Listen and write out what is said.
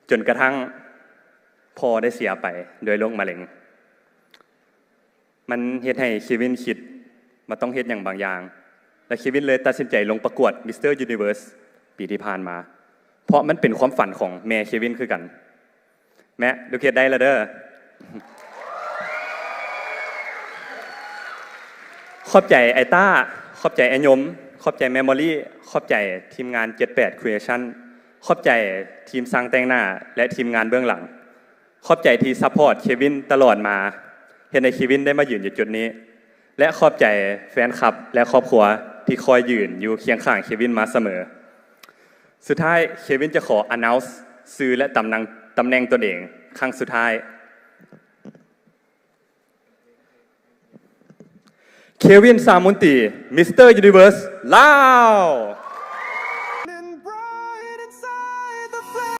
ຈົນກະທັ້ງພໍ່ໄດ້ເສຍໄປດ້ວຍໂລກມະເລັງ. ມັນເຮັດໃຫ້ເຄວິນຄິດວ່າຕ້ອງເຮັດຫຍັງບາງຢ່າງ ແລະ ເຄວິນເລີຍຕັດສິນໃຈລົງປະກວດ Mister Universe ປີທີ່ຜ່ານມາ ເພາະມັນເປັນຄວາມຝັນຂອງແມ່ເຄວິນຄືກັນ. ແມ່ ລູກເຮັດໄດ້ແລ້ວເດີ. ຂອບໃຈອ້າຍຕ້າ, ຂອບໃຈອ້າຍຍົມ, ຂອບໃຈແມ່ມໍລີ, ຂອບໃຈທີມງານເຈັດແປດ Creation, ຂອບໃຈທີມຊ່າງແຕ່ງໜ້າ ແລະ ທີມງານເບື້ອງຫຼັງ. ຂອບໃຈທີ່ຊັບພອດເຄວິນຕະຫຼອດມາ, ເຮັດໃຫ້ເຄວິນໄດ້ມາຢືນຢູ່ຈຸດນີ້ ແລະ ຂອບໃຈແຟນຄລັບ ແລະ ຄອບຄົວທີ່ຄອຍຢືນຢູ່ຄຽງຂ້າງເຄວິນມາສະເໝີ. ສຸດທ້າຍ ເຄວິນຈະຂໍ announce ຊື່ ແລະ ຕຳແໜ່ງ ຕຳແໜ່ງຕົນເອງຄັ້ງສຸດທ້າຍ. ເຄວິນ ຊາມຸນຕີ Mister Universe ລາວ.